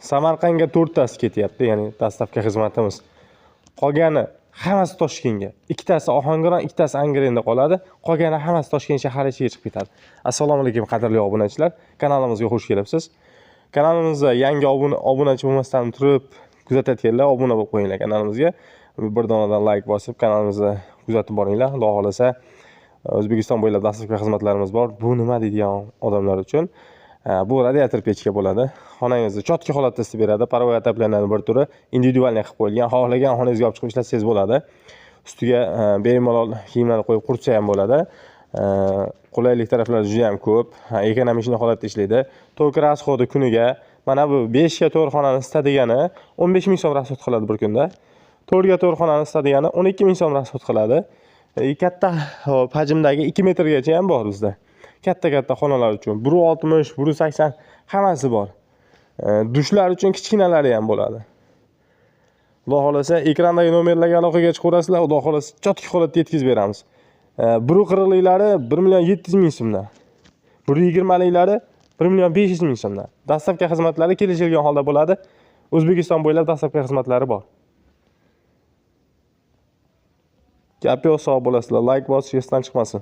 Samarqandga 4 tasi ketyapti, ya'ni доставка xizmatimiz. Qolgani hammasi Toshkentga. Ikkitasi Ohangaron, ikkitasi Angrenda qoladi. Qolgani hammasi Toshkent shahari ichiga chiqib ketadi. Assalomu alaykum, qadrli obunachilar. Kanalimizga xush kelibsiz. Kanalimizda yangi obunachi bo'lmasdan turib kuzatayotganlar obuna bo'lib qo'yinglar kanalimizga. Bir donadan layk bosib, kanalimizni kuzatib boringlar. Xudo xohlasa, O'zbekiston bo'ylab доставка xizmatlarimiz bor. Bu nima deydigan odamlar uchun bu radiator pechka bo'ladi. Xonangizni чёткий holatda isitib beradi. Паровой отопление bir turi, индивидуальный qilib qo'yilgan. Xohlagan xonangizga olib chiqib ishlatsangiz bo'ladi. Ustiga bemalol kiyimlarni qo'yib quritsa ham bo'ladi. Qulaylik taraflari juda ham ko'p. Экономичный holatda ishlaydi. Tok расход i kuniga mana bu 5 ga 4 xonani isitadigani 15 ming so'm расход qiladi bir kunda. 4 ga 4 xonani isitadigani 12 ming so'm расход qiladi. Katta, hop, hajmdagi 2 metrgacha ham bor bizda. Katta-katta xonalar uchun 1.60, 1.80 hammasi bor. Dushlar uchun kichkinalari ham bo'ladi. Xudo xohlasa, ekrandagi nomerlarga aloqaga chiqaverasizlar, Xudo xohlasa, чёткий holatda yetkazib beramiz. 1.40liklari 1 million 700 ming so'mdan. 1.20liklari 1 million 500 ming so'mdan. Доставка xizmatlari kelishilgan holda bo'ladi. O'zbekiston bo'ylab доставка xizmatlari bor. Gap yo'q, sog' bo'lasizlar. Layk bosish esdan chiqmasin.